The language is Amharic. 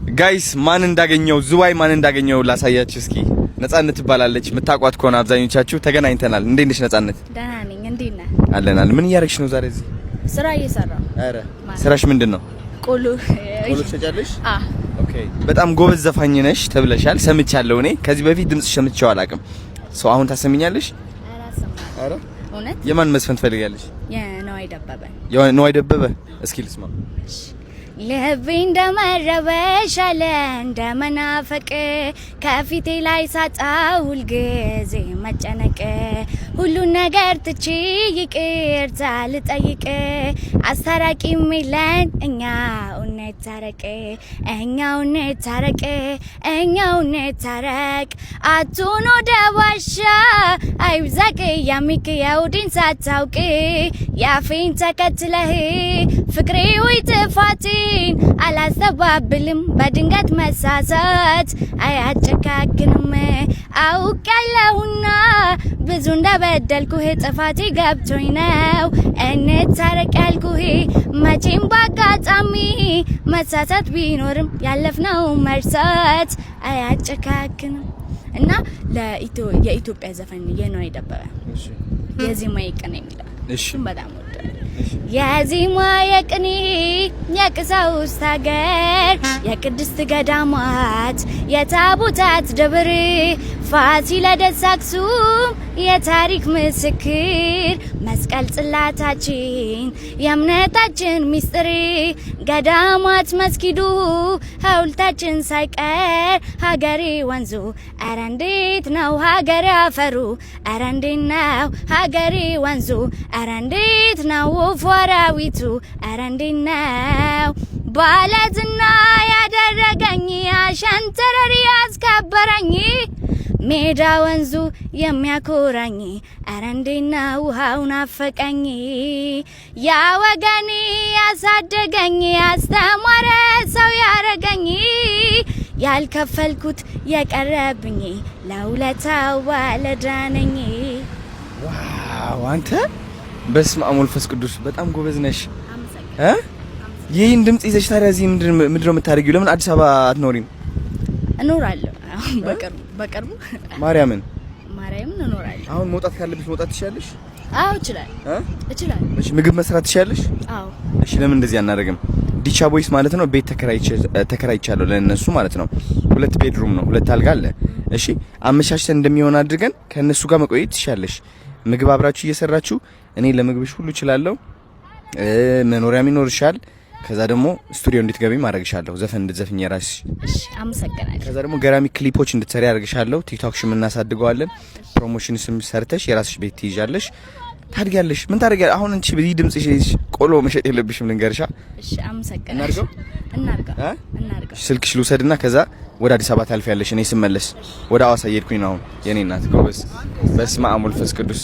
Guys፣ ማን እንዳገኘው፣ ዝዋይ ማን እንዳገኘው ላሳያችሁ እስኪ። ነጻነት ትባላለች። የምታውቋት ከሆነ አብዛኞቻችሁ ተገናኝተናል። እንዴት ነሽ ነጻነት? ደህና ነኝ። እንዴት ነህ? አለናል። ምን እያደረግሽ ነው ዛሬ እዚህ? ስራ እየሰራሁ። ኧረ ስራሽ ምንድን ነው? ቆሎ። ቆሎ ትሸጫለሽ? አ። Okay። በጣም ጎበዝ ዘፋኝ ነሽ ተብለሻል፣ ሰምቻለሁ። እኔ ከዚህ በፊት ድምፅሽ ሰምቼው አላውቅም። So አሁን ታሰሚኛለሽ? ኧረ እውነት። የማን መዝፈን ትፈልጊያለሽ? የነዋይ ደበበ። የነዋይ ደበበ። እስኪ ልስማ። ልቤ እንደመረበሽ አለ እንደመናፈቅ፣ ከፊቴ ላይ ሳጣ ሁልጊዜ መጨነቅ፣ ሁሉን ነገር ትቼ ይቅርታ ልጠይቅ፣ አስታራቂም የለን፣ እኛው እንታረቅ፣ እኛው እንታረቅ፣ እኛው እንታረቅ። አቱን ወደ ዋሻ አይብዛቅ ያሚክ የውድን ሳታውቅ ያፌን ተከትለህ ፍቅሬ ወይ ጥፋቴን አላስተባብልም፣ በድንገት መሳሳት አያጨካክንም። አውቃለሁና ብዙ እንደበደልኩህ፣ ጥፋቴ ገብቶኝ ነው እንታረቅ ያልኩህ። መቼም ባጋጣሚ መሳሳት ቢኖርም ያለፍነው መርሳት አያጨካክንም። እና የኢትዮጵያ ዘፈን የነዋይ ደበበ የዜማ የቅኔ የሚለው እሱን በጣም ወዳለሁ። የዜማ የቅኔ የቀሳውስት ሀገር፣ የቅድስት ገዳማት የታቦታት ደብር፣ ፋሲለደስ አክሱም የታሪክ ምስክር፣ መስቀል ጽላታችን የእምነታችን ሚስጥር፣ ገዳማት መስጊዱ ሐውልታችን ሳይቀር፣ ሀገሬ ወንዙ ኧረ እንዴት ነው፣ ሀገሬ አፈሩ ኧረ እንዴት ነው፣ ሀገሬ ወንዙ ኧረ እንዴት ነው፣ ወፉ አራዊቱ ኧረ እንዴት ነው፣ ባለዝና ያደረገኝ አሸንተረር ያስከበረኝ ሜዳ ወንዙ የሚያኮራኝ ኧረ እንዴት ነው፣ ውሃው ናፈቀኝ፣ ያ ወገኔ ያሳደገኝ ያስተማረ ሰው ያረገኝ፣ ያልከፈልኩት የቀረብኝ ለውለታው ባለዕዳ ነኝ። Wow፣ አንተ በስመ አብ ወመንፈስ ቅዱስ፣ በጣም ጎበዝ ነሽ እ። ይህን ድምጽ ይዘሽ ታዲያ እዚህ ምንድን ነው የምታደርጊው? ለምን አዲስ አበባ አትኖሪም? እኖራለሁ። አሁን በቅርቡ በቅርቡ። ማርያምን? ማርያምን እኖራለሁ። አሁን መውጣት ካለብሽ መውጣት ትችያለሽ? አዎ፣ እችላለሁ። እ? እችላለሁ። እሺ፣ ምግብ መስራት ትችያለሽ? አዎ። እሺ፣ ለምን እንደዚህ አናደርግም? ዲቻ ቦይስ ማለት ነው ቤት ተከራይቻለሁ ለእነሱ ማለት ነው። ሁለት bedroom ነው፣ ሁለት አልጋ አለ። እሺ፣ አመቻችተን እንደሚሆን አድርገን ከእነሱ ጋር መቆየት ትችያለሽ። ምግብ አብራችሁ እየሰራችሁ፣ እኔ ለምግብሽ ሁሉ እችላለሁ። መኖሪያም ይኖርሻል። ከዛ ደግሞ ስቱዲዮ እንድትገቢ ማድረግሻለሁ። ዘፈን እንድትዘፍኝ የራስሽ። እሺ፣ አመሰግናለሁ። ከዛ ደግሞ ገራሚ ክሊፖች እንድትሰሪ አደርግሻለሁ። ቲክቶክ ሽም እናሳድገዋለን። Promotion ስም ሰርተሽ የራስሽ ቤት ትይዣለሽ። ታድጊያለሽ። ምን ታደርጊያለሽ? አሁን አንቺ በዚህ ድምጽሽ ቆሎ መሸጥ የለብሽም፣ ልንገርሻ። እሺ፣ አመሰግናለሁ። እናድርገው? እናድርገው። እ? እናድርገው። ስልክሽ ልውሰድና ከዛ ወደ አዲስ አበባ ታልፊያለሽ። እኔ ስመለስ ወደ ሐዋሳ እየሄድኩኝ ነው አሁን። የኔ እናት ጎበዝ። በስመ አብ ወመንፈስ ቅዱስ።